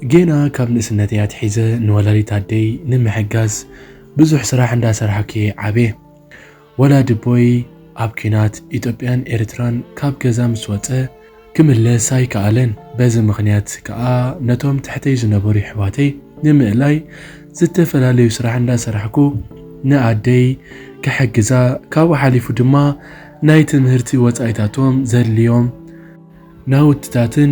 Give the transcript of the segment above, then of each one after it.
ጌና ካብ ንእስነተይ ኣትሒዘ ንወላዲት ኣደይ ንምሕጋዝ ብዙሕ ስራሕ እንዳሰራሕኩ እየ ዓብየ። ወላዲ ኣቦይ ኣብ ኲናት ኢትዮጵያን ኤርትራን ካብ ገዛ ምስ ወጸ ክምለስ ኣይከኣለን። በዚ ምኽንያት ከኣ ነቶም ትሕተይ ዝነበሩ የሕዋተይ ንምእላይ ዝተፈላለዩ ስራሕ እንዳሰራሕኩ ንኣደይ ክሕግዛ፣ ካብኡ ሓሊፉ ድማ ናይ ትምህርቲ ወጻኢታቶም ዘድልዮም ናውትታትን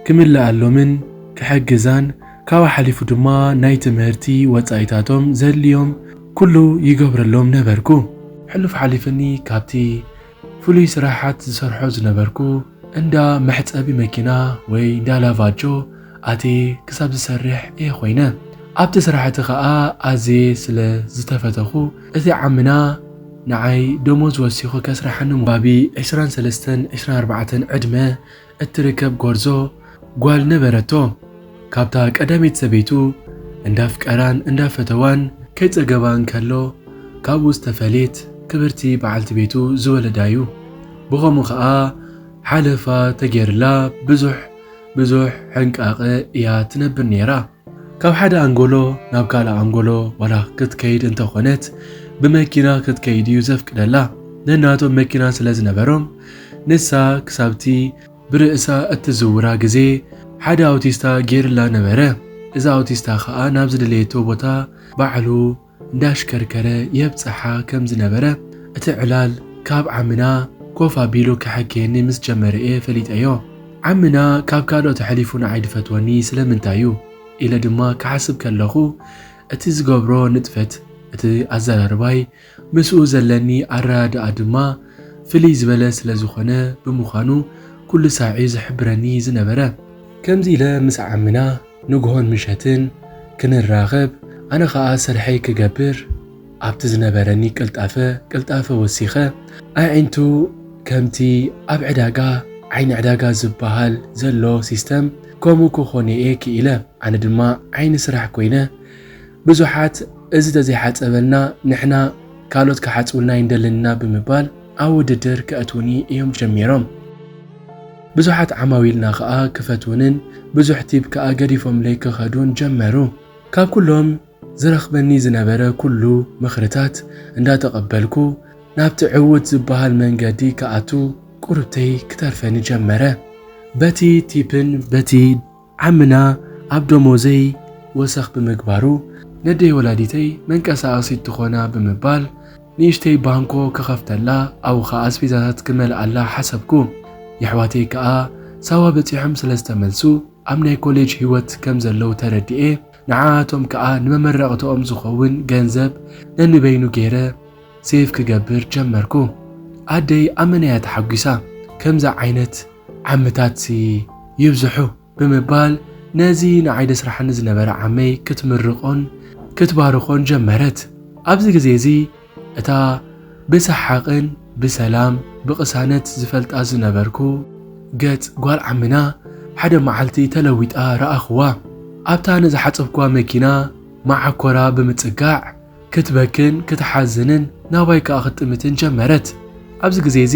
ክምልኣሎምን ክሕግዛን፣ ካብኡ ሓሊፉ ድማ ናይ ትምህርቲ ወጻኢታቶም ዘድልዮም ኩሉ ይገብረሎም ነበርኩ። ሕሉፍ ሓሊፍኒ ካብቲ ፍሉይ ስራሓት ዝሰርሖ ዝነበርኩ እንዳ መሕጸቢ መኪና ወይ እንዳ ላቫጆ ኣትየ ክሳብ ዝሰርሕ እየ ኮይነ። ኣብቲ ስራሕ እቲ ኸኣ ኣዝየ ስለ ዝተፈተኹ፣ እቲ ዓምና ንዓይ ደሞዝ ወሲኹ ከስርሓኒ ባቢ ዕስራን ሰለስተን ዕስራን ኣርባዕተን ዕድመ እትርከብ ጎርዞ ጓል ነበረቶ። ካብታ ቀዳመይቲ ሰበይቱ እንዳፍቀራን እንዳፈተዋን ከይጸገባ እንከሎ፣ ካብኡ ዝተፈልየት ክብርቲ በዓልቲ ቤቱ ዝወለዳዩ። ብኸምኡ ኸኣ ሓለፋ ተጌርላ ብዙሕ ብዙሕ ሕንቃቐ እያ ትነብር ነይራ። ካብ ሓደ ኣንጎሎ ናብ ካልእ ኣንጎሎ ዋላ ክትከይድ እንተኾነት ብመኪና ክትከይድ እዩ ዘፍቅደላ። ነናቶም መኪና ስለ ዝነበሮም ንሳ ክሳብቲ ብርእሳ እትዝውራ ግዜ ሓደ ኣውቲስታ ጌርላ ነበረ። እዚ ኣውቲስታ ኸኣ ናብ ዝደለየቶ ቦታ ባዕሉ እንዳሽከርከረ የብጽሓ ከም ዝነበረ እቲ ዕላል ካብ ዓምና ኮፍ ኣቢሉ ክሕከየኒ ምስ ጀመረ እየ ፈሊጠዮ። ዓምና ካብ ካልኦት ኣሕሊፉ ንዓይ ድፈትወኒ ስለምንታይ እዩ ኢለ ድማ ክሓስብ ከለኹ እቲ ዝገብሮ ንጥፈት፣ እቲ ኣዘራርባይ ምስኡ ዘለኒ ኣረዳድኣ ድማ ፍልይ ዝበለ ስለ ዝኾነ ብምዃኑ ኩሉ ሳዒ ዝሕብረኒ ዝነበረ። ከምዚ ኢለ ምስ ዓምና ንግሆን ምሸትን ክንራኸብ፣ ኣነ ኸኣ ስርሐይ ክገብር ኣብቲ ዝነበረኒ ቅልጣፈ ቅልጣፈ ወሲኸ፣ ኣዒንቱ ከምቲ ኣብ ዕዳጋ ዓይኒ ዕዳጋ ዝበሃል ዘሎ ሲስተም ከምኡ ክኾነ እየ ክኢለ። ኣነ ድማ ዓይኒ ስራሕ ኮይነ ብዙሓት እዚ ተዘይሓጸበልና ንሕና ካልኦት ክሓጽቡልና ኣይንደልን ኢና ብምባል ኣብ ውድድር ከእትዉኒ እዮም ጀሚሮም። ብዙሓት ዓማዊልና ከኣ ክፈትዉንን ብዙሕ ቲፕ ከኣ ገዲፎምለይ ክኸዱን ጀመሩ። ካብ ኩሎም ዝረኽበኒ ዝነበረ ኩሉ ምኽርታት እንዳተቐበልኩ ናብቲ ዕዉት ዝበሃል መንገዲ ክኣቱ ቁርብተይ ክተርፈኒ ጀመረ። በቲ ቲፕን በቲ ዓምና ኣብ ደሞዘይ ወሰኽ ብምግባሩ ነደይ ወላዲተይ መንቀሳቐሲት ትኾና ብምባል ንእሽተይ ባንኮ ክኸፍተላ ኣብኡ ኸኣ ኣስቤዛታት ክመልኣላ ሓሰብኩ። የሕዋተይ ከኣ ሳዋ በጺሖም ስለ ዝተመልሱ ኣብ ናይ ኮሌጅ ህይወት ከም ዘለዉ ተረዲኤ ንዓኣቶም ከኣ ንመመረቕትኦም ዝኸውን ገንዘብ ነንበይኑ ገይረ ሴቭ ክገብር ጀመርኩ። ኣደይ ኣመና እያ ተሓጒሳ። ከምዚ ዓይነት ዓምታትሲ ይብዝሑ። ብምባል ነዚ ንዓይ ደስርሓኒ ዝነበረ ዓመይ ክትምርቖን ክትባርኾን ጀመረት። ኣብዚ ግዜ እዚ እታ ብሰሓቕን ብሰላም ብቕሳነት ዝፈልጣ ዝነበርኩ ገጽ ጓል ዓምና ሓደ መዓልቲ ተለዊጣ ረኣኽዋ። ኣብታ ንዝሓጸብክዋ መኪና መዓኮራ ብምጽጋዕ ክትበክን ክትሓዝንን ናባይ ከኣ ክትጥምትን ጀመረት። ኣብዚ ግዜ እዚ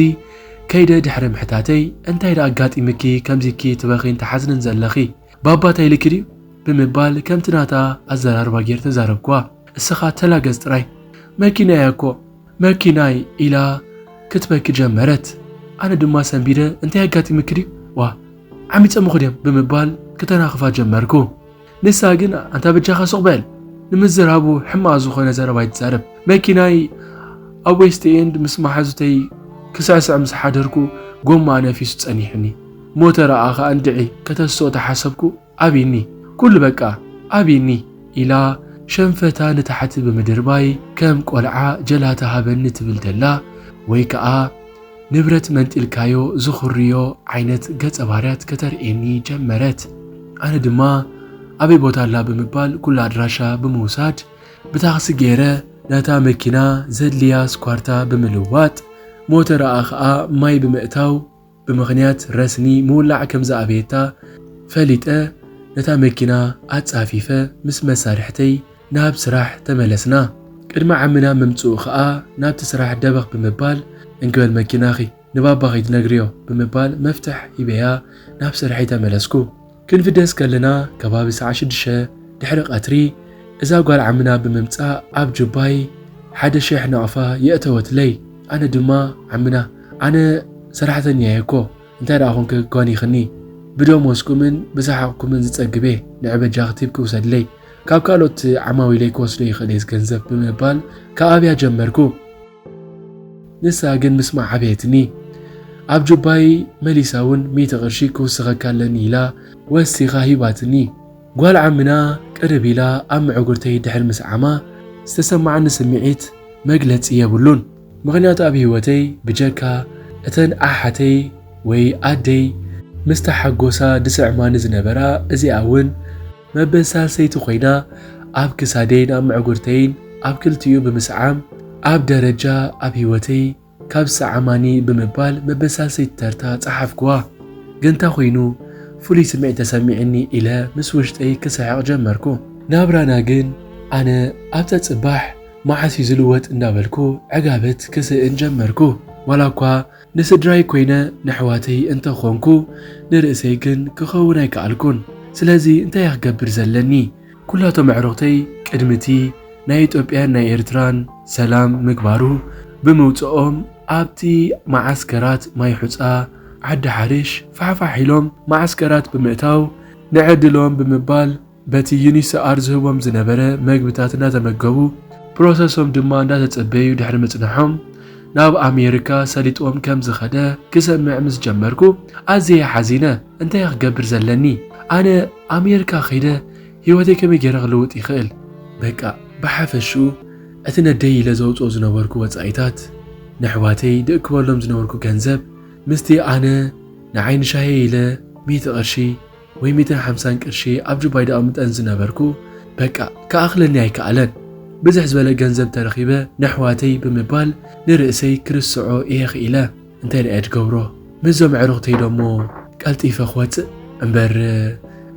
ከይደ ድሕሪ ምሕታተይ፣ "እንታይ ደኣ ኣጋጢምኪ ከምዚኪ ትበኺን ትሓዝንን ዘለኺ? ባባ እንታይ ኢልኪ ድዩ?" ብምባል ከምቲ ናታ ኣዘራርባ ገይረ ተዛረብክዋ። "እስኻ ተላገጽ ጥራይ፣ መኪናይ እያ እኮ፣ መኪናይ" ኢላ ክትበኪ ጀመረት። ኣነ ድማ ሰንቢደ፣ "እንታይ ኣጋጢምኪ ድዩ? ዋ፣ ዓሚጸምኹ ድዮም?" ብምባል ክተናኽፋ ጀመርኩ። ንሳ ግን፣ "ኣንታ በጃኻ ሱቕ በል፣ ንምዝራቡ ሕማቕ ዝኾነ ዘረባ ኣይትዛረብ። መኪናይ ኣብ ዌስት ኤንድ ምስ መሓዙተይ ክስዕስዕ ምስ ሓደርኩ ጎማኣ ነፊሱ ጸኒሑኒ። ሞተራኣ ኸኣ እንድዒ ከተስኦ ተሓሰብኩ፣ ኣብይኒ፣ ኩሉ በቃ ኣብይኒ" ኢላ ሸንፈታ ንታሕቲ ብምድርባይ ከም ቆልዓ ጀላታ ሃበኒ ትብል ደላ ወይ ከኣ ንብረት መንጢልካዮ ዝኹርዮ ዓይነት ገጸ ባህርያት ከተርእየኒ ጀመረት። ኣነ ድማ ኣበይ ቦታ ኣላ ብምባል ኩሉ ኣድራሻ ብምውሳድ ብታክሲ ገይረ ነታ መኪና ዘድልያ ስኳርታ ብምልዋጥ ሞተራኣ ኸኣ ማይ ብምእታው ብምኽንያት ረስኒ ምውላዕ ከም ዝኣበየታ ፈሊጠ ነታ መኪና ኣጻፊፈ ምስ መሳርሕተይ ናብ ስራሕ ተመለስና። ቅድሚ ዓምና ምምጽኡ ኸኣ ናብቲ ስራሕ ደበኽ ብምባል፣ "እንክበል መኪናኺ ንባባ ከይትነግርዮ" ብምባል መፍትሕ ሂበያ ናብ ስርሐይ ተመለስኩ። ክንፍደስ ከለና ከባቢ ሰዓት ሽዱሽተ ድሕሪ ቀትሪ እዛ ጓል ዓምና ብምምጻእ ኣብ ጁባይ ሓደ ሽሕ ናቕፋ የእተወትለይ። ኣነ ድማ፣ "ዓምና፣ ኣነ ሰራሕተኛየ እኮ፣ እንታይ ደኣ ኮንክ ጓኒኽኒ? ብደሞዝኩምን ብሰሓቕኩምን ዝጸግብ እየ፣ ንዕ በጃኺ ቲፕ ክውሰድለይ፣ ካብ ካልኦት ዓማዊለይ ክወስዶ ይኽእል እየ ገንዘብ" ብምባል ክኣብያ ጀመርኩ። ንሳ ግን ምስማዕ ኣበየትኒ። ኣብ ጁባይ መሊሳ እውን ሚእቲ ቅርሺ ክውስኸካ ኣለኒ ኢላ ወሲኻ ሂባትኒ። ጓል ዓምና ቅርብ ኢላ ኣብ ምዕጉርተይ ድሕሪ ምስዓማ ዝተሰማዓኒ ስምዒት መግለጺ የብሉን። ምኽንያቱ ኣብ ህይወተይ ብጀካ እተን ኣሓተይ ወይ ኣደይ ምስ ተሓጎሳ ድስዕማኒ ዝነበራ፣ እዚኣ እውን መበል ሳልሰይቲ ኮይና ኣብ ክሳደይን ኣብ ምዕጉርተይን ኣብ ክልቲኡ ብምስዓም ኣብ ደረጃ ኣብ ህይወተይ ካብ ዝሰዓማኒ ብምባል መበል ሳልሰይቲ ተርታ ጸሓፍኩዋ። ግን እንታይ ኮይኑ ፍሉይ ስምዒት ተሰሚዕኒ ኢለ ምስ ውሽጠይ ክስሕቕ ጀመርኩ። ናብራና ግን ኣነ ኣብ ጸጽባሕ መዓስ እዩ ዝልወጥ እንዳበልኩ ዕጋበት ክስእን ጀመርኩ። ዋላ እኳ ንስድራይ ኮይነ ንኣሕዋተይ እንተኾንኩ ንርእሰይ ግን ክኸውን ኣይከኣልኩን። ስለዚ እንታይ እየ ክገብር ዘለኒ? ኩላቶም ኣዕሩኽተይ ቅድሚ እቲ ናይ ኢትዮጵያን ናይ ኤርትራን ሰላም ምግባሩ ብምውጽኦም ኣብቲ መዓስከራት ማይ ሑጻ፣ ዓዲ ሓርሽ ፋሕፋሕ ኢሎም መዓስከራት ብምእታው ንዕድሎም ብምባል በቲ ዩኒስኣር ዝህቦም ዝነበረ መግብታት እንዳተመገቡ ፕሮሰሶም ድማ እንዳተጸበዩ ድሕሪ ምጽንሖም ናብ ኣሜሪካ ሰሊጥዎም ከም ዝኸደ ክሰምዕ ምስ ጀመርኩ ኣዝየ ሓዚነ። እንታይ ክገብር ዘለኒ? ኣነ ኣሜሪካ ከይደ ህይወተይ ከመይ ገይረ ክልውጥ ይኽእል? በቃ ብሓፈሽኡ እቲ ነደይ ኢለ ዘውፅኦ ዝነበርኩ ወፃኢታት፣ ንኣሕዋተይ ድእክበሎም ዝነበርኩ ገንዘብ፣ ምስቲ ኣነ ንዓይ ንሻሂ ኢለ ሚእቲ ቅርሺ ወይ ሚእትን ሓምሳን ቅርሺ ኣብ ጁባይ ደኣምጠን ዝነበርኩ፣ በቃ ክኣኽለኒ ኣይከኣለን። ብዝሕ ዝበለ ገንዘብ ተረኺበ ንኣሕዋተይ ብምባል ንርእሰይ ክርስዖ እየ ክኢለ። እንታይ ደኣ እየ ዝገብሮ? ምስዞም ኣዕሩኽተይ ደሞ ቀልጢፈ ክወፅእ እምበር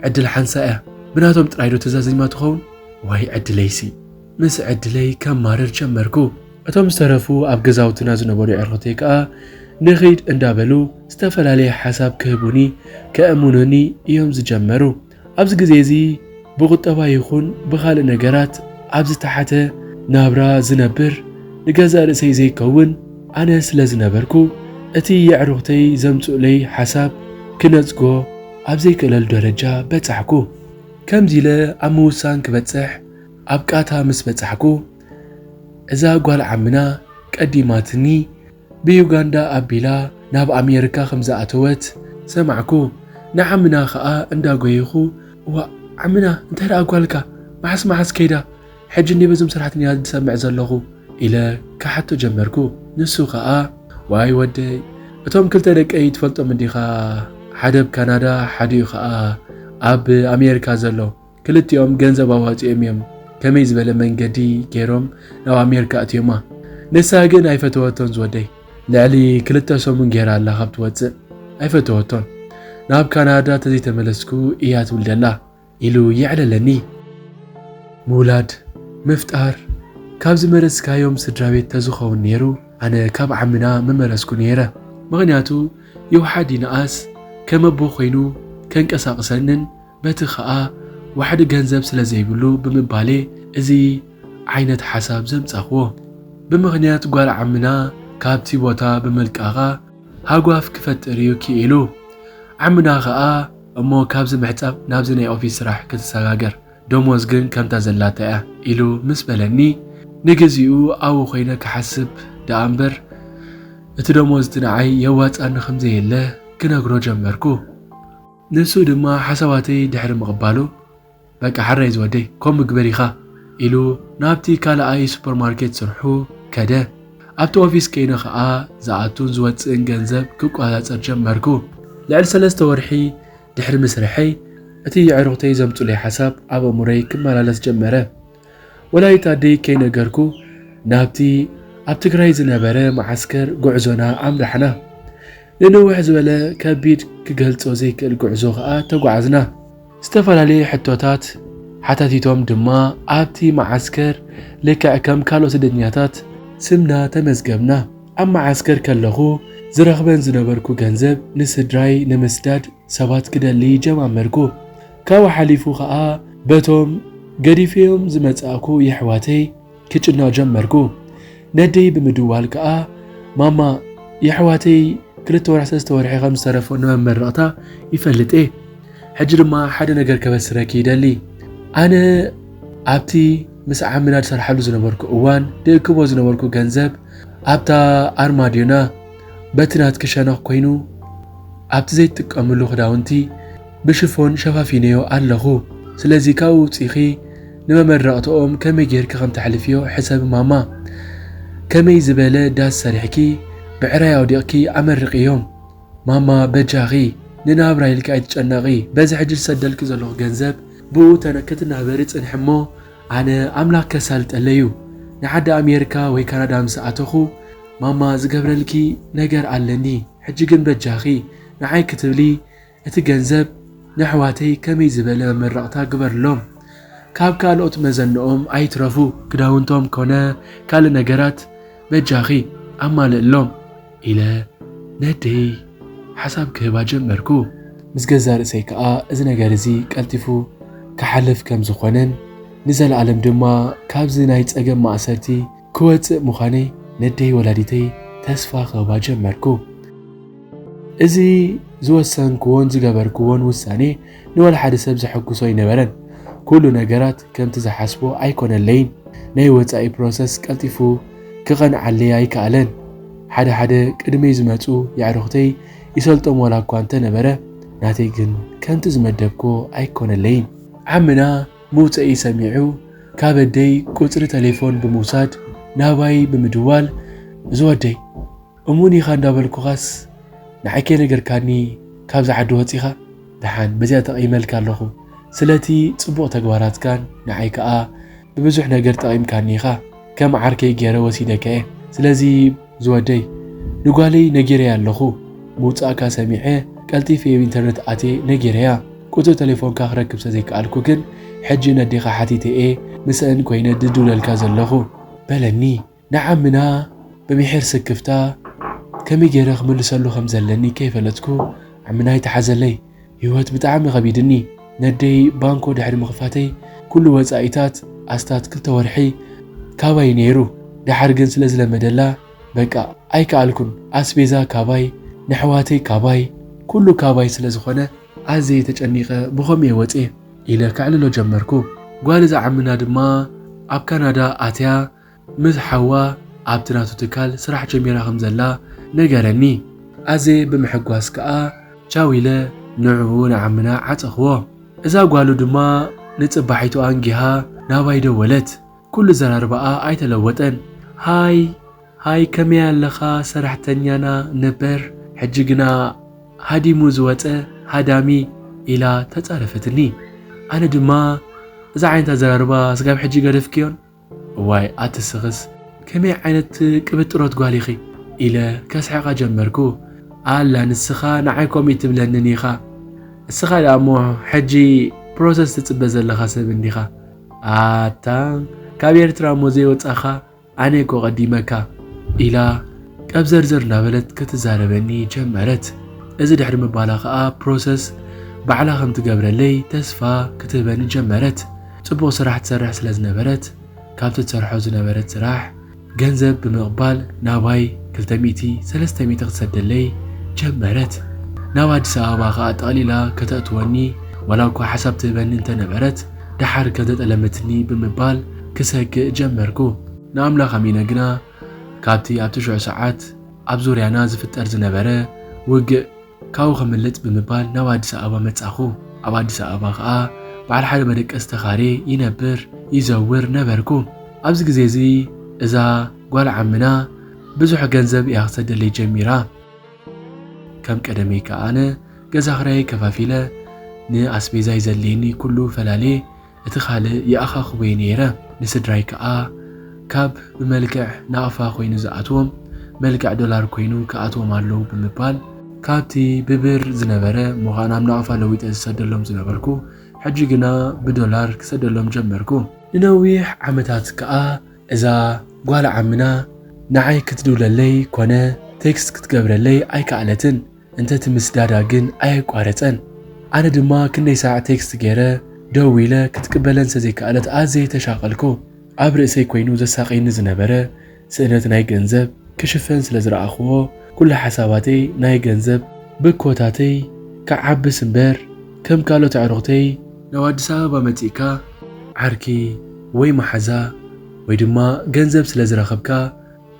ዕድል ሓንሳ እያ። ብናቶም ጥራይ ዶ ተዛዚማ ትኸውን? ዋይ ዕድለይሲ። ምስ ዕድለይ ከማርር ጀመርኩ። እቶም ዝተረፉ ኣብ ገዛውትና ዝነበሩ ኣዕሩኽተይ ከኣ ንኺድ እንዳበሉ ዝተፈላለየ ሓሳብ ክህቡኒ ከእምኑኒ እዮም ዝጀመሩ። ኣብዚ ግዜ እዚ ብቁጠባ ይኹን ብኻልእ ነገራት ኣብ ዝተሓተ ናብራ ዝነብር ንገዛእ ርእሰይ ዘይከውን ኣነ ስለ ዝነበርኩ፣ እቲ የዕሩኽተይ ዘምጽኡለይ ሓሳብ ክነጽጎ ኣብ ዘይክእለሉ ደረጃ በጻሕኩ። ከምዚ ኢለ ኣብ ምውሳን ክበጽሕ ኣብ ቃታ ምስ በጻሕኩ፣ እዛ ጓል ዓምና ቀዲማትኒ ብዩጋንዳ ኣቢላ ናብ ኣሜሪካ ከም ዝኣተወት ሰማዕኩ። ንዓምና ኸኣ እንዳጎየኹ፣ "እዋእ ዓምና፣ እንታይ ደኣ ጓልካ? መዓስ መዓስ ከይዳ? ሕጂ እንድየ በዞም ሰራሕተኛታት ዝሰምዕ ዘለኹ?" ኢለ ክሓቶ ጀመርኩ። ንሱ ኸኣ፣ "ዋይ ወደይ፣ እቶም ክልተ ደቀይ ትፈልጦም እንዲኻ? ሓደ ኣብ ካናዳ፣ ሓዲኡ ኸኣ ኣብ ኣሜሪካ ዘሎ። ክልቲኦም ገንዘብ ኣዋጺኦም እዮም ከመይ ዝበለ መንገዲ ገይሮም ናብ ኣሜሪካ ኣትዮማ። ንሳ ግን ኣይፈተወቶን ዝወደይ። ልዕሊ ክልተ ሰሙን ገይራ ኣላ ካብ ትወጽእ። ኣይፈተወቶን። ናብ ካናዳ ተዘይተመለስኩ እያ ትብል ዘላ" ኢሉ የዕለለኒ። ምውላድ፣ ምፍጣር፣ ካብ ዝመረጽካዮም ስድራ ቤት ተዝኸውን ነይሩ፣ ኣነ ካብ ዓምና ምመረጽኩ ነይረ። ምኽንያቱ ይውሓድ ይንኣስ ከም ኣቦ ኮይኑ ከንቀሳቕሰንን በቲ ኸኣ ዋሕዲ ገንዘብ ስለ ዘይብሉ ብምባሌ እዚ ዓይነት ሓሳብ ዘምጻኽዎ። ብምኽንያት ጓል ዓምና ካብቲ ቦታ ብምልቃቓ ሃጓፍ ክፈጥር እዩ ክኢሉ። ዓምና ኸኣ እሞ ካብዚ ምሕጻብ ናብዚ ናይ ኦፊስ ስራሕ ክትሰጋገር፣ ደሞዝ ግን ከምታ ዘላታ እያ ኢሉ ምስ በለኒ፣ ንግዚኡ ኣብኡ ኮይነ ክሓስብ ደኣ እምበር እቲ ደሞዝ እቲ ንዓይ የዋጻኒ ከም ዘየለ ክነግሮ ጀመርኩ። ንሱ ድማ ሓሳባተይ ድሕሪ ምቕባሉ፣ "በቃ ሕራይ ዝወደይ፣ ከምኡ ግበር ኢኻ" ኢሉ ናብቲ ካልኣይ ሱፐርማርኬት ስርሑ ከደ። ኣብቲ ኦፊስ ከይነ ኸኣ ዝኣቱን ዝወጽእን ገንዘብ ክቆጻጸር ጀመርኩ። ልዕሊ ሰለስተ ወርሒ ድሕሪ ምስርሐይ፣ እቲ የዕሩኽተይ ዘምጹለይ ሓሳብ ኣብ ኣእምሮይ ክመላለስ ጀመረ። ወላዲት ኣደይ ከይነገርኩ ናብቲ ኣብ ትግራይ ዝነበረ መዓስከር ጉዕዞና ኣምራሕና። ንንውሕ ዝበለ ከቢድ ክገልጾ ዘይክእል ጉዕዞ ኸኣ ተጓዓዝና። ዝተፈላለየ ሕቶታት ሓታቲቶም ድማ ኣብቲ መዓስከር ልክዕ ከም ካልኦት ስደተኛታት ስምና ተመዝገብና። ኣብ መዓስከር ከለኹ ዝረኽበን ዝነበርኩ ገንዘብ ንስድራይ ንምስዳድ ሰባት ክደሊ ጀማመርኩ። ካብኡ ሓሊፉ ኸኣ በቶም ገዲፈዮም ዝመጻእኩ የሕዋተይ ክጭነቕ ጀመርኩ። ነደይ ብምድዋል ከኣ፣ "ማማ፣ የሕዋተይ ክልተ ወርሒ ሰለስተ ወርሒ ከም ዝተረፎ ንመመረቕታ ይፈልጥ እየ። ሕጂ ድማ ሓደ ነገር ከበስረኪ ይደሊ። ኣነ ኣብቲ ምስ ዓምና ዝሰርሓሉ ዝነበርኩ እዋን፣ ድእክቦ ዝነበርኩ ገንዘብ ኣብታ ኣርማድዮና በቲ ናትኪ ሸነኽ ኮይኑ፣ ኣብቲ ዘይትጥቀምሉ ክዳውንቲ ብሽፎን ሸፋፊነዮ ኣለኹ። ስለዚ ካብኡ ውጺኺ ንመመረቕትኦም ከመይ ጌርኪ ከም ተሕልፍዮ ሕሰቢ ማማ። ከመይ ዝበለ ዳስ ሰሪሕኪ ብዕራይ ኣውዲቕኪ ኣመርቕዮም። ማማ በጃኺ ንናብራ ኢልኪ ኣይትጨነቒ። በዚ ሕጂ ዝሰደልኪ ዘለኹ ገንዘብ ብኡ ተነ-፣ ክትናበሪ ጽንሒ እሞ ኣነ ኣምላኽ ከሳልጠለይ እዩ። ንዓዲ ኣሜሪካ ወይ ካናዳ ምስ ኣተኹ ማማ ዝገብረልኪ ነገር ኣለኒ። ሕጂ ግን በጃኺ ንዓይ ክትብሊ እቲ ገንዘብ ንኣሕዋተይ ከመይ ዝበለ መመረቕታ ግበርሎም። ካብ ካልኦት መዘንኦም ኣይትረፉ፣ ክዳውንቶም ኮነ ካልእ ነገራት በጃኺ ኣማልእሎም" ኢለ ነደይ ሓሳብ ክህባ ጀመርኩ። ምስ ገዛ ርእሰይ ከኣ እዚ ነገር እዚ ቀልጢፉ ክሓልፍ ከም ዝኾነን ንዘለኣለም ድማ ካብዚ ናይ ጸገም ማእሰርቲ ክወጽእ ምዃነይ ነደይ ወላዲተይ ተስፋ ክህባ ጀመርኩ። እዚ ዝወሰንክዎን ዝገበርክዎን ውሳኔ ንወላ ሓደ ሰብ ዘሐጉሶ ኣይነበረን። ኩሉ ነገራት ከምቲ ዝሓስቦ ኣይኮነለይን። ናይ ወጻኢ ፕሮሰስ ቀልጢፉ ክቐንዓለይ ኣይከኣለን። ሓደ ሓደ ቅድመይ ዝመጹ የዕሩኽተይ ይሰልጦም ዋላ እኳ እንተነበረ፣ ናተይ ግን ከምቲ ዝመደብኮ ኣይኮነለይን። ዓምና ምውፀኢ ሰሚዑ ካብ ኣደይ ቁፅሪ ቴሌፎን ብምውሳድ ናባይ ብምድዋል፣ "እዚ ወደይ፣ እሙን ኢኻ እንዳበልኩኻስ ንዓይ ከይነገርካኒ ካብዛ ዓዲ ወፂኻ? ደሓን በዚኣ ተቐይመልካ ኣለኹ። ስለቲ ፅቡቕ ተግባራትካን ንዓይ ከኣ ብብዙሕ ነገር ጠቒምካኒ ኢኻ። ከም ዓርከይ ገይረ ወሲደካ እየ። ስለዚ ዝወደይ፣ ንጓለይ ነጊረያ ኣለኹ። ምውጻእካ ሰሚዐ ቀልጢፈ ኣብ ኢንተርነት ኣትየ ነጊረያ። ቁጽሪ ተሌፎንካ ክረክብ ስለ ዘይከኣልኩ ግን ሕጂ ነዴኻ ሓቲተ እየ ምስአን ኮይነ ዝድውለልካ ዘለኹ" በለኒ። ንዓምና ብምሒር ስክፍታ ከመይ ገይረ ክምልሰሉ ከም ዘለኒ ከይፈለጥኩ ዓምና ይተሓዘለይ። ህይወት ብጣዕሚ ከቢድኒ። ነደይ ባንኮ ድሕሪ ምኽፋተይ ኩሉ ወጻኢታት ኣስታት ክልተ ወርሒ ካባይ ነይሩ። ደሓር ግን ስለ ዝለመደላ በቃ ኣይከኣልኩን። ኣስቤዛ ካባይ፣ ንኣሕዋተይ ካባይ፣ ኩሉ ካባይ ስለ ዝኾነ ኣዝየ ተጨኒቐ ብኸምኡ እየ ወጽየ ኢለ ከዕልሎ ጀመርኩ። ጓል እዛ ዓምና ድማ ኣብ ካናዳ ኣትያ ምስ ሓዋ ኣብቲ ናቱ ትካል ስራሕ ጀሚራ ከም ዘላ ነገረኒ። ኣዝየ ብምሕጓስ ከኣ ቻው ኢለ ንዕኡ ንዓምና ዓጸኽዎ። እዛ ጓሉ ድማ ንጽባሒቱ ኣንጊሃ ናባይ ደወለት። ኩሉ ዘራርባኣ ኣይተለወጠን። "ሃይ፣ ሃይ፣ ከመይ ኣለኻ ሰራሕተኛና ነበር? ሕጂ ግና ሃዲሙ ዝወጸ ሃዳሚ" ኢላ ተጻረፈትኒ። ኣነ ድማ፣ "እዛ ዓይነት ኣዘራርባ ስጋብ ሕጂ ገደፍክዮን? እዋይ፣ ኣቲ ስኽስ፣ ከመይ ዓይነት ቅብጥሮት ጓል ኢኺ?" ኢለ ከስሕቓ ጀመርኩ። "ኣላ ንስኻ ንዓይ ከምኡ ትብለንን ኢኻ። እስኻ ደኣ እሞ ሕጂ ፕሮሰስ ትጽበ ዘለኻ ሰብ እንዲኻ። ኣታ፣ ካብ ኤርትራ እሞ ዘይወጻኻ ኣነ እኮ ቀዲመካ" ኢላ ቀብዘርዘር እናበለት ክትዛረበኒ ጀመረት። እዚ ድሕሪ ምባላ ኸኣ ፕሮሰስ ባዕላ ከም ትገብረለይ ተስፋ ክትህበኒ ጀመረት። ጽቡቕ ስራሕ ትሰርሕ ስለ ዝነበረት፣ ካብቲ ትሰርሖ ዝነበረት ስራሕ ገንዘብ ብምቕባል ናባይ ክልተ ሚእቲ፣ ሰለስተ ሚእቲ ክትሰደለይ ጀመረት። ናብ ኣዲስ ኣበባ ኸኣ ጠቕሊላ ከተእትወኒ ዋላ እኳ ሓሳብ ትህበኒ እንተነበረት፣ ደሓር ከም ዘጠለመትኒ ብምባል ክሰግእ ጀመርኩ። ንኣምላኽ ኣሚነ ግና፣ ካብቲ ኣብቲ ሽዑ ሰዓት ኣብ ዙርያና ዝፍጠር ዝነበረ ውግእ ካብኡ ከምልጥ ብምባል ናብ ኣዲስ ኣበባ መጻኹ። ኣብ ኣዲስ ኣበባ ኸኣ በዓል ሓደ መደቀሲ ተኻርየ ይነብር ይዘውር ነበርኩ። ኣብዚ ግዜ እዚ እዛ ጓል ዓምና ብዙሕ ገንዘብ እያ ክሰደለይ ጀሚራ። ከም ቀደመይ ከኣ ኣነ ገዛ ክራይ ከፋፊለ ንኣስቤዛይ ዘድልየኒ ኩሉ ፈላልየ እቲ ካልእ ይኣኻኽቦ እየ ነይረ። ንስድራይ ከኣ ካብ ብመልክዕ ናቕፋ ኮይኑ ዝኣትዎም መልክዕ ዶላር ኮይኑ ክኣትዎም ኣለዉ ብምባል ካብቲ ብብር ዝነበረ እሞ ኸኣ ናብ ናቕፋ ለዊጠ ዝሰደሎም ዝነበርኩ፣ ሕጂ ግና ብዶላር ክሰደሎም ጀመርኩ። ንነዊሕ ዓመታት ከኣ እዛ ጓል ዓምና ንዓይ ክትድውለለይ ኮነ ቴክስት ክትገብረለይ ኣይከኣለትን። እንተ እቲ ምስዳዳ ግን ኣየቋረጸን። ኣነ ድማ ክንደይ ሳዕ ቴክስት ገይረ ደዊለ ክትቅበለን ስለ ዘይከኣለት ኣዝየ ተሻቐልኩ። ኣብ ርእሰይ ኮይኑ ዘሳቕየኒ ዝነበረ ስእነት ናይ ገንዘብ ክሽፈን ስለ ዝረኣኽዎ፣ ኩሉ ሓሳባተይ ናይ ገንዘብ ብኮታተይ ክዓብስ እምበር፣ ከም ካልኦት ኣዕሩኽተይ ናብ ኣዲስ ኣበባ መጺእካ ዓርኪ ወይ መሓዛ ወይ ድማ ገንዘብ ስለ ዝረኸብካ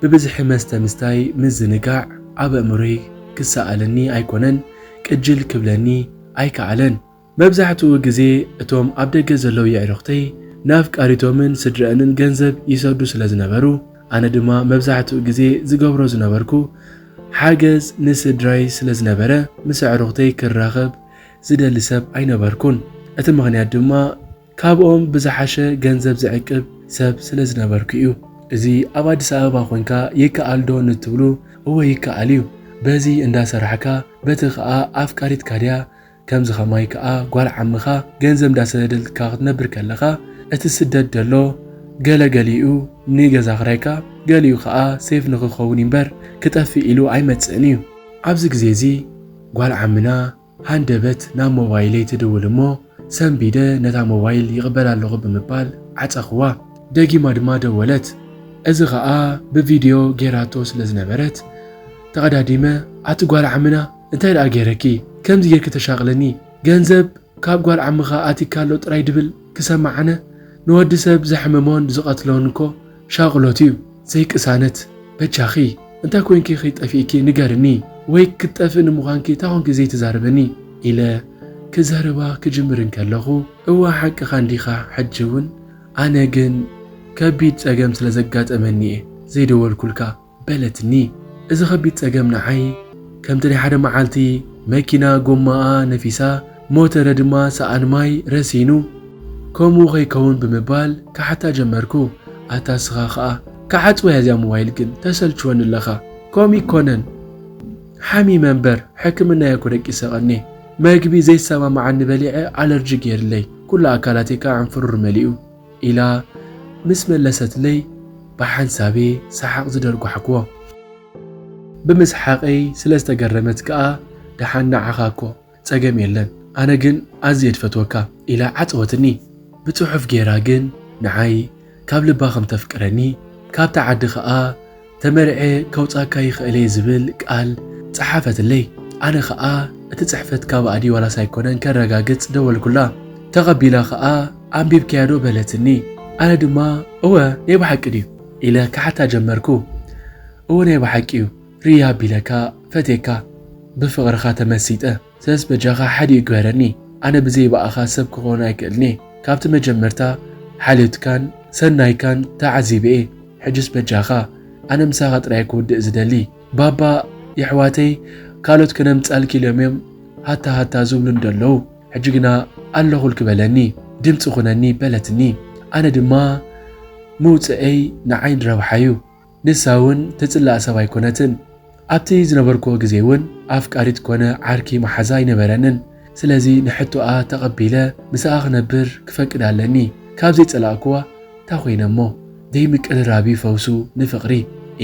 ብብዝሒ መስተ ምስታይ ምዝንጋዕ ኣብ ኣእምሮይ ክሰኣለኒ ኣይኮነን፣ ቅጅል ክብለኒ ኣይከኣለን። መብዛሕትኡ ግዜ እቶም ኣብ ደገ ዘለዉ የዕሩኽተይ ንኣፍቃሪቶምን ስድረአንን ገንዘብ ይሰዱ ስለ ዝነበሩ፣ ኣነ ድማ መብዛሕትኡ ግዜ ዝገብሮ ዝነበርኩ ሓገዝ ንስድራይ ስለ ዝነበረ፣ ምስ ኣዕሩኽተይ ክራኸብ ዝደሊ ሰብ ኣይነበርኩን። እቲ ምኽንያት ድማ ካብኦም ብዝሓሸ ገንዘብ ዝዕቅብ ሰብ ስለ ዝነበርኩ እዩ። እዚ ኣብ ኣዲስ ኣበባ ኮንካ ይከኣል ዶ ንትብሉ፣ እወ ይከኣል እዩ። በዚ እንዳሰራሕካ፣ በቲ ከኣ ኣፍቃሪትካ ድያ፣ ከምዚ ኸማይ ከኣ ጓል ዓምኻ ገንዘብ እንዳሰደደልካ ክትነብር ከለኻ፣ እቲ ስደት ደሎ ገለ ገሊኡ ንገዛ ክራይካ፣ ገሊኡ ከኣ ሴፍ ንኽኸውን እምበር ክጠፍእ ኢሉ ኣይመጽእን እዩ። ኣብዚ ግዜ እዚ ጓል ዓምና ሃንደበት ናብ ሞባይለይ ትድውል እሞ፣ ሰንቢደ ነታ ሞባይል ይቕበል ኣለኹ ብምባል ዓጸኽዋ። ደጊማ ድማ ደወለት። እዚ ኸኣ ብቪድዮ ጌራቶ ስለ ዝነበረት፣ ተቐዳዲመ፣ ኣቲ ጓል ዓምና፣ እንታይ ደኣ ጌረኪ? ከምዚ ጌርኪ ተሻቕለኒ? ገንዘብ ካብ ጓል ዓምኻ ኣቲካ ኣሎ ጥራይ ድብል ክሰማዓነ? ንወዲ ሰብ ዘሕምሞን ዝቐትሎን እኮ ሻቕሎት እዩ፣ ዘይቅሳነት። በጃኺ፣ እንታይ ኮይንኪ ኢኺ ጠፊእኪ ንገርኒ፣ ወይ ክትጠፍእኒ ምዃንኪ እንታይ ኮንኪ ዘይትዛረበኒ? ኢለ ክዛረባ ክጅምር እንከለኹ፣ እወ ሓቅኻ እንዲኻ፣ ሕጂ እውን ኣነ ግን ከቢድ ጸገም ስለ ዘጋጠመኒ እየ ዘይደወልኩልካ በለትኒ። እዚ ከቢድ ጸገም ንዓይ ከምቲ ናይ ሓደ መዓልቲ መኪና ጎማኣ ነፊሳ፣ ሞተረ ድማ ሰኣን ማይ ረሲኑ፣ ከምኡ ከይከውን ብምባል ክሓታ ጀመርኩ። ኣታ እስኻ ኸኣ፣ ክዓጽዋ እያ እዚኣ ሞባይል ግን፣ ተሰልችወኒ ኣለኻ። ከምኡ ይኮነን፣ ሓሚመ እምበር ሕክምና እየ እኮ ደቂሰ ቀኔ። መግቢ ዘይሰማማዓኒ በሊዐ ኣለርጂ ገይርለይ፣ ኩሉ ኣካላተይ ከኣ ዕንፍሩር መሊኡ። ኢላ ምስ መለሰትለይ፣ ብሓንሳቤ ሰሓቕ ዝደርጓሕክዎ። ብምስሓቐይ ስለ ዝተገረመት ከኣ፣ ደሓን ንዓኻ እኮ ጸገም የለን፣ ኣነ ግን ኣዝየ ድፈትወካ፣ ኢላ ዓጸወትኒ። ብጽሑፍ ገይራ ግን ንዓይ ካብ ልባ ከም ተፍቅረኒ፣ ካብታ ዓዲ ከኣ ተመርዔ ከውጻካ ይኽእል እየ ዝብል ቃል ጸሓፈትለይ። ኣነ ኸኣ እቲ ጽሕፈት ካብ ኣዲ ዋላስ ኣይኮነን ከረጋግጽ ደወልኩላ። ተቐቢላ ኸኣ፣ ኣንቢብካዮ ዶ በለትኒ። ኣነ ድማ፣ እወ፣ ናይ ብሓቂ ድዩ? ኢለ ክሓታ ጀመርኩ። እወ፣ ናይ ብሓቂ እዩ። ርያ ኣቢለካ ፈትየካ። ብፍቕርኻ ተመሲጠ። ስለዚ በጃኻ ሓዲኡ ግበረኒ። ኣነ ብዘይ ብኣኻ ሰብ ክኸውን ኣይክእልን እየ። ካብቲ መጀመርታ ሓልዮትካን ሰናይካን ተዓዚበ እየ። ሕጅስ በጃኻ፣ ኣነ ምሳኻ ጥራይ ክውድእ ዝደሊ። ባባ፣ የሕዋተይ ካልኦት ክነምጻልኪ ኢሎም እዮም ሃታ ሃታ ዝብሉ እንደለዉ፣ ሕጂ ግና ኣለኹልኪ በለኒ፣ ድምጺ ኩነኒ በለትኒ። ኣነ ድማ ምውጽኤይ ንዓይ ረብሓ እዩ። ንሳ እውን ትጽላእ ሰብ ኣይኮነትን። ኣብቲ ዝነበርክዎ ግዜ እውን ኣፍቃሪት ኮነ ዓርኪ መሓዛ ኣይነበረንን። ስለዚ ንሕቶኣ ተቐቢለ ምስኣ ክነብር ክፈቅድ ኣለኒ። ካብ ዘይጸላእክዋ እንታይ ኮይነ እሞ? ዘይምቅርራብ እዩ ፈውሱ ንፍቕሪ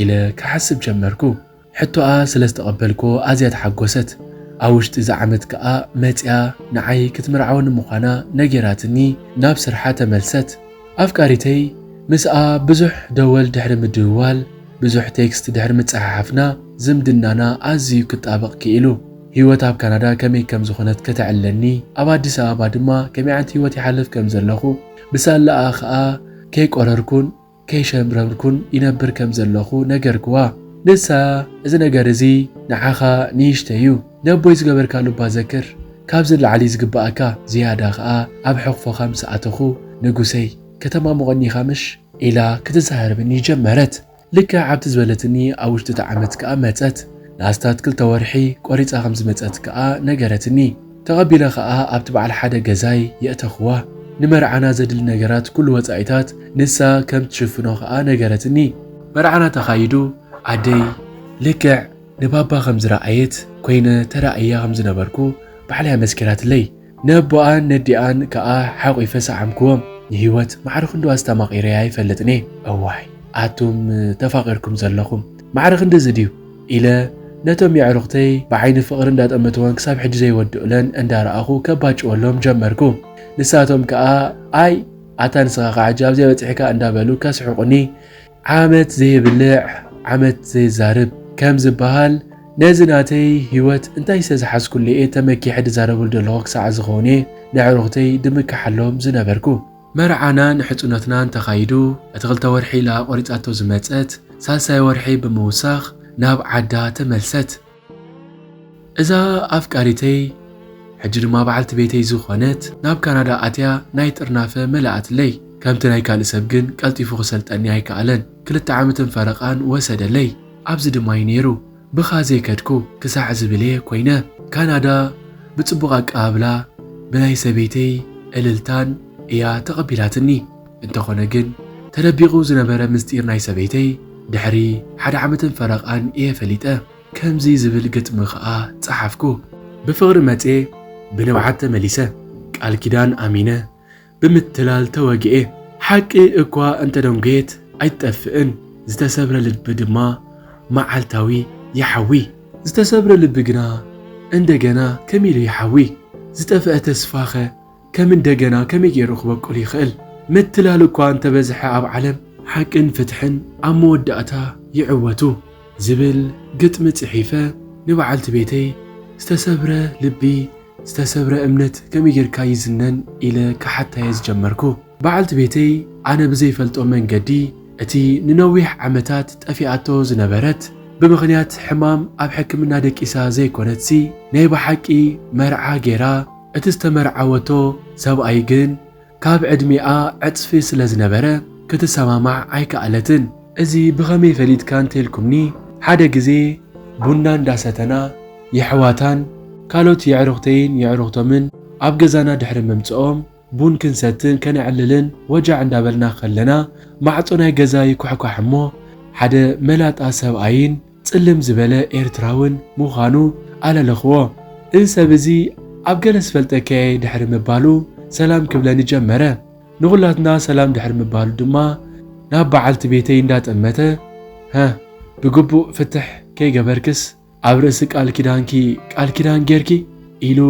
ኢለ ክሓስብ ጀመርኩ። ሕቶኣ ስለ ዝተቐበልክዎ ኣዝያ ተሓጎሰት። ኣብ ውሽጢ እዚ ዓመት ከኣ መጺኣ ንዓይ ክትምርዓወኒ ምዃና ነጊራትኒ ናብ ስርሓ ተመልሰት። ኣፍቃሪተይ ምስኣ ብዙሕ ደወል ድሕሪ ምድውዋል፣ ብዙሕ ቴክስት ድሕሪ ምጽሓሓፍና፣ ዝምድናና ኣዝዩ ክጣበቕ ክኢሉ። ህይወት ኣብ ካናዳ ከመይ ከም ዝኾነት ከተዕልለኒ፣ ኣብ ኣዲስ ኣበባ ድማ ከመይ ዓይነት ህይወት ይሓልፍ ከም ዘለኹ፣ ብሳላኣ ኸኣ ከይቆረርኩን ከይሸምረርኩን ይነብር ከም ዘለኹ ነገርክዋ። ንሳ፣ እዚ ነገር እዚ ንዓኻ ንእሽተይ እዩ፣ ነቦይ ዝገበርካሉ እባ ዘክር፣ ካብዚ ንላዕሊ ዝግብኣካ ዝያዳ ኸኣ ኣብ ሕቕፎኻ ምስ ኣተኹ፣ ንጉሰይ፣ ከተማሙቐኒ ኢኻ ምሽ? ኢላ ክትዛረበኒ ጀመረት። ልክዕ ኣብቲ ዝበለትኒ ኣብ ውሽጢ እቲ ዓመት ከኣ መጸት። ንኣስታት ክልተ ወርሒ ቆሪጻ ከም ዝመጸት ከኣ ነገረትኒ። ተቐቢለ ከኣ ኣብቲ በዓል ሓደ ገዛይ የእተኽዋ። ንመርዓና ዘድሊ ነገራት ኩሉ ወጻኢታት ንሳ ከም ትሽፍኖ ከኣ ነገረትኒ። መርዓና ተኻይዱ ኣደይ ልክዕ ንባባ ከም ዝረኣየት ኮይነ ተራእያ ከም ዝነበርኩ ባዕላ እያ መስኪራትለይ። ነቦኣን ነዲኣን ከኣ ሓቒፈ ሰዓምክዎም። ንህይወት ማዕረ ክንድኡ ኣስተማቒረያ ኣይፈልጥን እየ። እዋይ ኣቱም ተፋቒርኩም ዘለኹም ማዕረ ክንድዚ ድዩ? ኢለ ነቶም የዕሩኽተይ ብዓይኒ ፍቕሪ እንዳጠመትወን ክሳብ ሕጂ ዘይወድኡለን እንዳረኣኹ ከባጭወሎም ጀመርኩ። ንሳቶም ከኣ ኣይ ኣታ ንስኻ ከኣ ሕጂ ኣብዚኣ በጺሕካ እንዳበሉ ከስሕቑኒ ዓመት ዘይብልዕ ዓመት ዘይዛርብ ከም ዝበሃል ነዚ ናተይ ህይወት እንታይ ስለ ዝሓዝኩሉ እየ ተመኪሐ ድዛረበሉ ዘለኹ ክሳዕ ዝኸውን እየ ንዕሩኽተይ ድምክሓሎም ዝነበርኩ። መርዓናን ሕጽኖትናን ተኻይዱ እቲ ክልተ ወርሒ ኢላ ቆሪጻቶ ዝመጸት ሳልሳይ ወርሒ ብምውሳኽ ናብ ዓዳ ተመልሰት። እዛ ኣፍቃሪተይ ሕጂ ድማ በዓልቲ ቤተይ ዝኾነት ናብ ካናዳ ኣትያ ናይ ጥርናፈ መላኣትለይ። ከምቲ ናይ ካልእ ሰብ ግን ቀልጢፉ ክሰልጠኒ ኣይከኣለን። ክልተ ዓመትን ፈረቓን ወሰደለይ። ኣብዚ ድማ እዩ ነይሩ። ብኻ ዘይከድኩ ክሳዕ ዝብል እየ ኮይነ። ካናዳ ብጽቡቕ ኣቀባብላ ብናይ ሰበይተይ እልልታን እያ ተቐቢላትኒ። እንተኾነ ግን ተደቢቑ ዝነበረ ምስጢር ናይ ሰበይተይ ድሕሪ ሓደ ዓመትን ፈረቓን እየ ፈሊጠ። ከምዚ ዝብል ግጥሚ ኸኣ ጸሓፍኩ። ብፍቕሪ መጽየ፣ ብንብዓት ተመሊሰ፣ ቃል ኪዳን ኣሚነ፣ ብምትላል ተወግኤ። ሓቂ እኳ እንተደንጎየት ኣይትጠፍእን፣ ዝተሰብረ ልቢ ድማ መዓልታዊ ይሓዊ። ዝተሰብረ ልቢ ግና እንደገና ከመይ ኢሉ ይሓዊ? ዝጠፍአ ተስፋኸ ከም እንደገና ከመይ ገይሩ ክበቁል ይኽእል? ምትላል እኳ እንተበዝሐ ኣብ ዓለም፣ ሓቅን ፍትሕን ኣብ መወዳእታ ይዕወቱ ዝብል ግጥሚ ጽሒፈ ንበዓልቲ ቤተይ ዝተሰብረ ልቢ፣ ዝተሰብረ እምነት ከመይ ጌርካ ይዝነን ኢለ ክሓታየ ዝጀመርኩ። በዓልቲ ቤተይ ኣነ ብዘይፈልጦ መንገዲ እቲ ንነዊሕ ዓመታት ጠፊኣቶ ዝነበረት ብምኽንያት ሕማም ኣብ ሕክምና ደቂሳ ዘይኮነትሲ ናይ ብሓቂ መርዓ ጌራ እቲ ዝተመርዓወቶ ሰብኣይ ግን ካብ ዕድሚኣ ዕጽፊ ስለ ዝነበረ ክትሰማማዕ ኣይከኣለትን። እዚ ብኸመይ ፈሊጥካ እንተልኩምኒ፣ ሓደ ግዜ ቡና እንዳሰተና የሕዋታን ካልኦት የዕሩኽተይን የዕሩኽቶምን ኣብ ገዛና ድሕሪ ምምጽኦም ቡን ክንሰትን ከነዕልልን ወጃዕ እንዳበልና ከለና ማዕጾ ናይ ገዛ ይኳሕኳሕ እሞ ሓደ መላጣ ሰብኣይን ጽልም ዝበለ ኤርትራውን ምዃኑ ኣለለኽዎ። እዚ ሰብ እዚ ኣብ ገለ ዝፈልጠካየ ድሕሪ ምባሉ ሰላም ክብለኒ ጀመረ። ንኹላትና ሰላም ድሕሪ ምባሉ ድማ ናብ በዓልቲ ቤተይ እንዳጠመተ፣ "ሀ፣ ብግቡእ ፍትሕ ከይገበርክስ ኣብ ርእሲ ቃል ኪዳንኪ ቃል ኪዳን ጌርኪ?" ኢሉ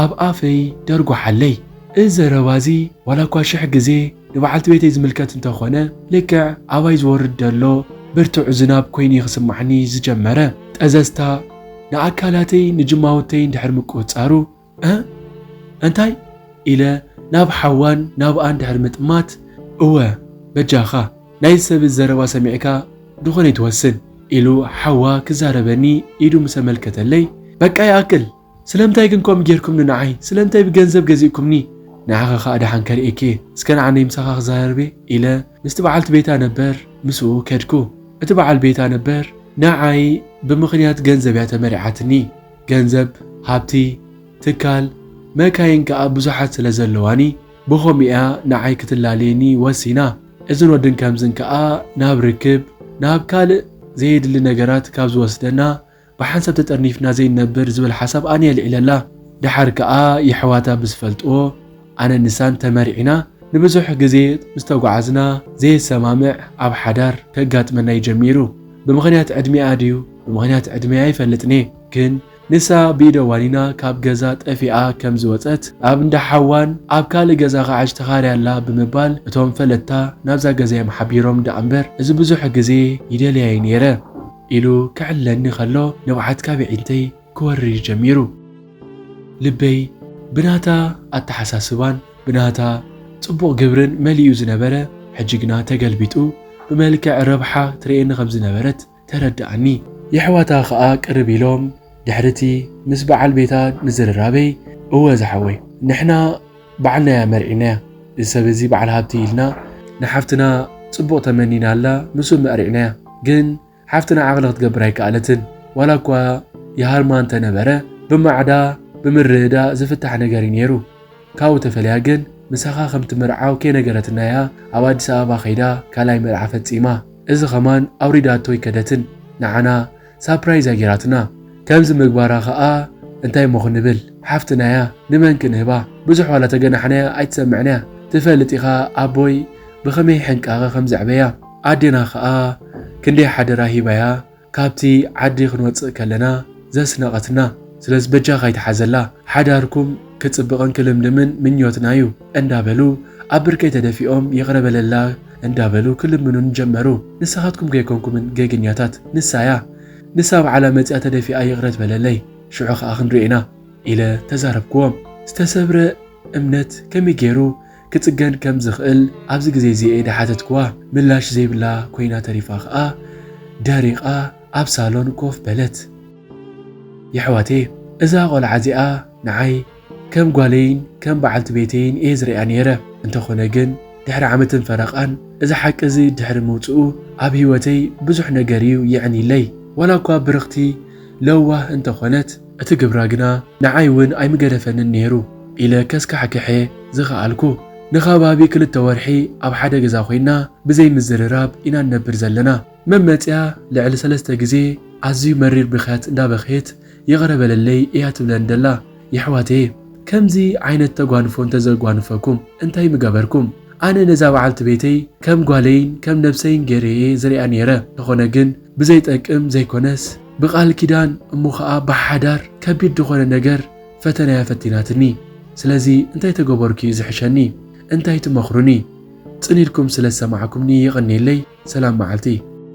ኣብ ኣፈይ ደርጓሓለይ። እዚ ዘረባ እዚ ዋላ እኳ ሽሕ ግዜ ንበዓልቲ ቤተይ ዝምልከት እንተኾነ፣ ልክዕ ኣባይ ዝወርድ ዘሎ ብርቱዕ ዝናብ ኮይኑ እዩ ክስማዓኒ ዝጀመረ። ጠዘዝታ ንኣካላተይ ንጅማውተይ እንድሕር ምቁጽጻሩ፣ "እ? እንታይ?" ኢለ ናብ ሓዋን ናብኣን ድሕሪ ምጥማት፣ "እወ፣ በጃኻ፣ ናይ ሰብ ዘረባ ሰሚዕካ ዝኾነ ይትወስን" ኢሉ ሓዋ ክዛረበኒ ኢዱ ምስ ኣመልከተለይ፣ "በቃ ይኣክል! ስለምንታይ ግን ከምኡ ጌርኩምኒ ንዓይ? ስለምንታይ ብገንዘብ ገዚእኩምኒ? ንዓኻ ኸኣ ደሓን ከርእየኪ እየ። እስከ ንዓነይ ምሳኻ ክዛረብ እየ" ኢለ ምስቲ በዓልቲ ቤታ ነበር ምስኡ ከድኩ። እቲ በዓል ቤታ ነበር ንዓይ ብምኽንያት ገንዘብ እያ ተመሪዓትኒ። ገንዘብ፣ ሃብቲ፣ ትካል፣ መካይን ከኣ ብዙሓት ስለ ዘለዋኒ፣ ብኸምኡ እያ ንዓይ ክትላለየኒ ወሲና። እዝን ወድን ከምዝን ከኣ ናብ ርክብ፣ ናብ ካልእ ዘየድሊ ነገራት ካብ ዝወስደና፣ ብሓንሳብ ተጠርኒፍና ዘይንነብር ዝብል ሓሳብ ኣነ የልዒለላ። ደሓር ከኣ የሕዋታ ብዝፈልጥዎ፣ ኣነ ንሳን ተመርዒና፣ ንብዙሕ ግዜ ምስ ተጓዓዝና፣ ዘይሰማምዕ ኣብ ሓዳር ከጋጥመና እዩ ጀሚሩ። ብምኽንያት ዕድሚኣ ድዩ? ብምኽንያት ዕድመያ ኣይፈልጥን እየ። ግን ንሳ ብኢደ ዋኒና ካብ ገዛ ጠፊኣ ከም ዝወጸት፣ ኣብ እንዳ ሓዋን ኣብ ካልእ ገዛ ኸዓ ተኻርያ ኣላ ብምባል፣ እቶም ፈለጥታ ናብዛ ገዛ እዮም ሓቢሮም ደኣ እምበር፣ እዚ ብዙሕ ግዜ ይደልያ እየ ነይረ ኢሉ ከዕልለኒ ኸሎ፣ ንብዓት ካብ ኣዒንተይ ክወርድ ጀሚሩ። ልበይ ብናታ ኣተሓሳስባን ብናታ ጽቡቕ ግብርን መሊኡ ዝነበረ፣ ሕጂ ግና ተገልቢጡ ብመልክዕ ረብሓ ትርእየኒ ከም ዝነበረት ተረድኣኒ። የሕዋታ ኸኣ ቅርብ ኢሎም፣ ድሕሪቲ ምስ በዓል ቤታ ምዝርራበይ፣ "እወ ዝሓወይ፣ ንሕና ባዕልናያ መርዒናያ። እዚ ሰብ እዚ በዓል ሃብቲ ኢልና ንሓፍትና ጽቡቕ ተመኒናላ፣ ንሱ መርዒናያ። ግን ሓፍትና ዓቕሊ ክትገብር ኣይከኣለትን። ዋላ እኳ ይሃርማ እንተነበረ፣ ብማዕዳ ብምርድዳእ ዝፍታሕ ነገር እዩ ነይሩ። ካብኡ ተፈልያ ግን ምሳኻ ከም ትምርዓው ከይነገረትና እያ ኣብ ኣዲስ ኣበባ ከይዳ ካልኣይ መርዓ ፈጺማ። እዚ ኸማን ኣውሪዳቶ ኣይከደትን፣ ንዓና ሳፕራይዝ እያ ጌራትና። ከምዚ ምግባራ ኸኣ እንታይ እሞ ክንብል? ሓፍትና እያ፣ ንመን ክንህባ? ብዙሕ ዋላ ተገናሕናያ ኣይትሰምዕን እያ። ትፈልጥ ኢኻ ኣቦይ ብኸመይ ሕንቃቐ ከም ዘዕበያ። ኣዴና ኸኣ ክንደይ ሓደራ ሂባያ፣ ካብቲ ዓዲ ክንወጽእ ከለና ዘስነቐትና። ስለዚ በጃኻ ኣይትሓዘላ፣ ሓዳርኩም ክጽብቕን ክልምልምን ምኞትና እዩ እንዳበሉ ኣብ ብርከይ ተደፊኦም ይቕረ በለላ እንዳበሉ ክልምኑን ጀመሩ። ንስኻትኩም ከይኮንኩምን ገገኛታት፣ ንሳ እያ። ንሳ ባዕላ መጺኣ ተደፊኣ ይቕረ ትበለለይ፣ ሽዑ ኸኣ ክንሪኦ ኢና ኢለ ተዛረብክዎም። ዝተሰብረ እምነት ከመይ ገይሩ ክጽገን ከም ዝኽእል ኣብዚ ግዜ እዚ እየ ደሓተትክዋ። ምላሽ ዘይብላ ኮይና ተሪፋ ኸኣ ደሪቓ ኣብ ሳሎን ኮፍ በለት። የሕዋቴ፣ እዛ ቖልዓ እዚኣ ንዓይ ከም ጓለይን ከም በዓልቲ ቤተይን እየ ዝርእያ ነይረ። እንተኾነ ግን ድሕሪ ዓመትን ፈረቓን እዚ ሓቂ እዚ ድሕሪ ምውጽኡ ኣብ ህይወተይ ብዙሕ ነገር እዩ የዕኒለይ። ዋላ እኳ ብርኽቲ ለዋህ እንተኾነት፣ እቲ ግብራ ግና ንዓይ እውን ኣይምገደፈንን ነይሩ ኢለ ከስካሕክሐ ዝኸኣልኩ። ንኸባቢ ክልተ ወርሒ ኣብ ሓደ ገዛ ኮይና ብዘይ ምዝርራብ ኢና ንነብር ዘለና። መመጽያ ልዕሊ ሰለስተ ግዜ ኣዝዩ መሪር ብኽያት እንዳበኸየት ይቕረ በለለይ እያ ትብለን ደላ። የሕዋተየ፣ ከምዚ ዓይነት ተጓንፎ እንተዘጓንፈኩም እንታይ ምገበርኩም? ኣነ ነዛ በዓልቲ ቤተይ ከም ጓለይን ከም ነብሰይን ገይረ እየ ዝሪኣ ነይረ። እንተኾነ ግን ብዘይጠቅም ዘይኮነስ ብቓል ኪዳን እሞ ኸኣ ብሓዳር ከቢድ ዝኾነ ነገር ፈተናያ ፈቲናትኒ። ስለዚ እንታይ ተገበርኩ እዩ ዝሕሸኒ? እንታይ ትመኽሩኒ? ጽን ኢልኩም ስለ ዝሰማዕኩምኒ የቐንየለይ። ሰላም መዓልቲ።